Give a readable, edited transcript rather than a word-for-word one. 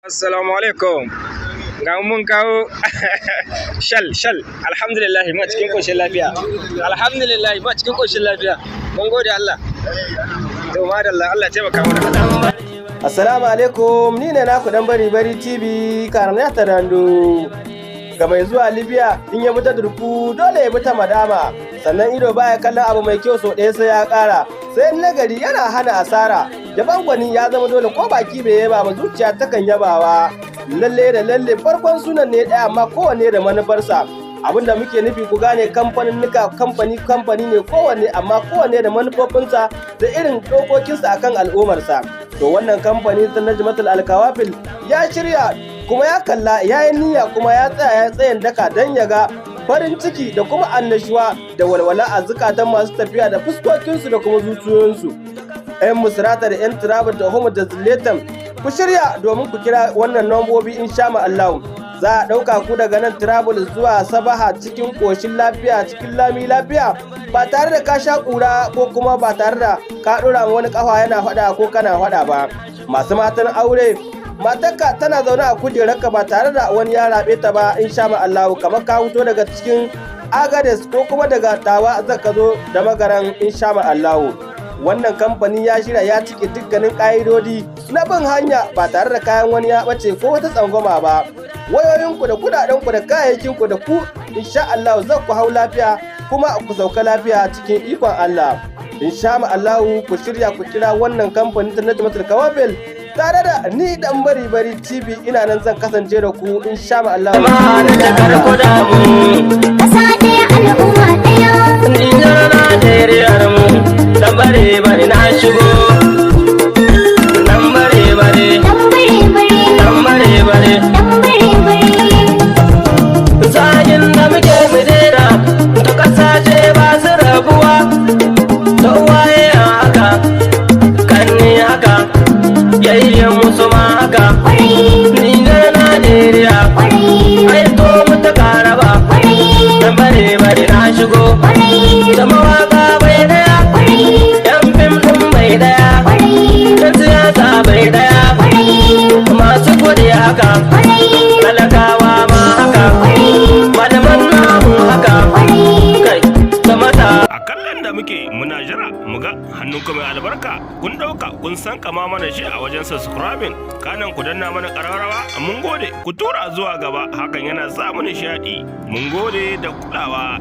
Assalamu alaikum. Ga mun kawo shal shal. Alhamdulillah, ma cikin koshin lafiya. Alhamdulillah, ma cikin koshin lafiya. Mun gode Allah. To madalla, Allah taimaka mana. Assalamu alaikum, ni ne naku Dan Bari Bari TV Karnata Dando. Ga mai zuwa Libya, in ya bi ta Durku dole ya bi ta Madama. Sannan ido baya kallon abu mai kyau sau ɗaya sai ya ƙara. Sai nagari yana hana asara. Yaban gwani ya zama dole, ko baki bai yaba ba zuciya takan yabawa. Lalle da lalle farkon sunan ne ɗaya, amma kowanne da manufarsa. Abin da muke nufi, ku gane kamfanin nika kamfani kamfani ne kowanne, amma kowanne da manufofinsa da irin dokokinsa akan al'ummarsa. To wannan kamfani ta Najmatul Alkawafil ya shirya kuma ya kalla, ya yi niyya kuma ya tsaya ya tsayin daka don ya ga farin ciki da kuma annashuwa da walwala a zukatan masu tafiya da fuskokinsu da kuma zuciyoyinsu. 'Yan Musrata da 'yan Turabur da Homo da Zilletan, ku shirya domin ku kira wannan nambobi. Insha Allah za a ɗauka ku daga nan Travel zuwa Sabaha cikin ƙoshin lafiya, cikin lami lafiya, ba tare da ka sha ƙura ko kuma ba tare da ka ɗora wani ƙafa yana faɗa ko kana faɗa ba. Masu matan aure, matarka tana zaune a kujerarka ba tare da wani ya raɓe ta ba. Insha Allah kamar ka fito daga cikin Agades ko kuma daga Tawa zaka zo da Magaran. Insha Allah wannan kamfani ya shirya, ya cike dukkanin ƙa'idodi na bin hanya ba tare da kayan wani ya ɓace ko wata tsangwama ba. Wayoyinku da kudadenku da kayayyakinku da ku, insha Allah za ku hau lafiya kuma ku sauka lafiya cikin ikon Allah. Insha Allah ku shirya ku kira wannan kamfani ta Najmatul Kawafil. Tare da ni Dan Bari Bari TV ina nan, zan kasance da ku insha Allah. Ƙasa ɗaya, al'umma ɗaya. Nijar Najeriyar mu, dan bare bare na shigo. Dan bare bare. Dan bare bare. Dan bare bare. Dan bare bare. Zagin da muke mu daina, ta kasashe ba su rabuwa. Ta uwaye haka, kanni haka, yayyen musu ma haka. Kwarai. Nijar Najeriya. Kwarai. Ai to mu ta karaba. Kwarai. Dan bare bare na shigo. Kwarai. Da mawaka bai daya. Kwarai. Yan fim din bai daya. Kwarai. Yan siyasa bai daya. Kwarai. Masu kudi haka. Kwarai. Talakawa ma haka. Kwarai. Malaman namu haka. Kwarai. Kai da mata. A kallon da muke muna jira mu ga hannunku mai albarka kun ɗauka kun san kama mana shi a wajen subscribing, kanan ku danna mana ƙararrawa. Mun gode, ku tura zuwa gaba, hakan yana sa mu nishaɗi. Mun gode da kulawa.